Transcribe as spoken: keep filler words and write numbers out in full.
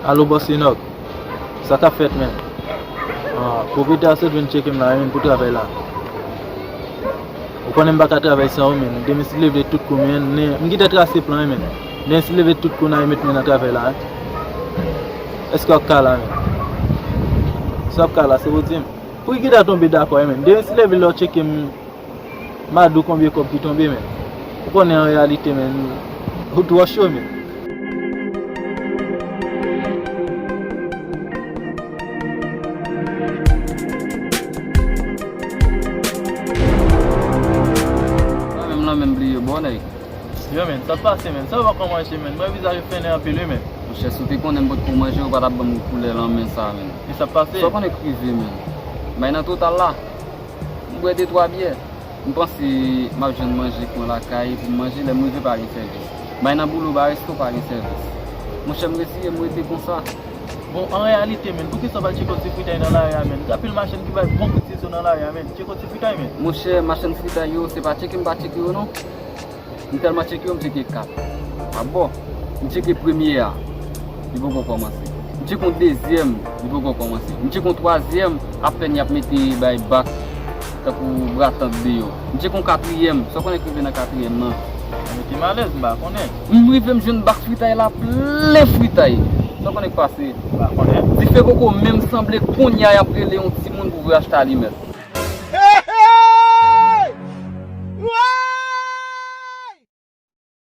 Alo bòs Enòk, sa k ap fèt, menn? Ah, pwopwetè a sot vin tcheke m la, wi, menn, pou travay la. Ou konnen m pa ka travay san ou, menn. Demen si leve tout kou, menn, ne- m gentan trase plan, wi, menn. Demen si leve tout kou, n a met mwen nan travay la, wi. Èske w ap ka la, menn? Si w ap ka la, se ou di m. Pri ki ta tonbe dakò, wi, menn. Demen si leve lè w tcheke m, m a di w konbyen kòb ki tonbe, menn. Ou konnen an reyalite, menn, ou twò cho, menn. Mwen menm lan menm bliye bò nèg. Yo, menn, sa pase, menn. Sa w pa kò manje, menn. Mwen vizaj ou fennen anpil, wi, menn. Monchè, si w te konnen m pot ko manje, ou pa t ap ban m koulè lanmen sa, menn. E sa pase? Sa w konnen k rive, menn. Bay nan total la. M bwè de twa byè. M panse m ap jwenn manje pran lakay pou m manje, lè m rive pa gen sèvis. M al nan boulo ba resto pa gen sèvis. Monchè, m reziye m rete konsa. Bon, an reyalite, menn, poukisa w pa tcheke yon ti fritay nan lari a, menn? Gen anpil machann ki bay bon kout sizo nan lari a, menn. Tcheke yon ti fritay, menn. Monchè, machann fritay yo, se pa tcheke m pa tcheke yo non. M tèlman tcheke yo, m tcheke kat. A bon, m tcheke premye a, li poko kòmanse. M tcheke yon dezyèm, li poko kòmanse. M tcheke yon twazyèm, apèn y ap mete bay bak, tankou bratant deyò. M tcheke yon katriyèm, sa w konnen k rive nan katriyèm nan? Sa mete m alèz, m pa konnen. M rive m jwenn bak fritay la plen fritay. Sa w konnen k pase? M pa konnen. Dife koko menm sanble kounye a y ap rele yon timoun pou vre achte alimèt.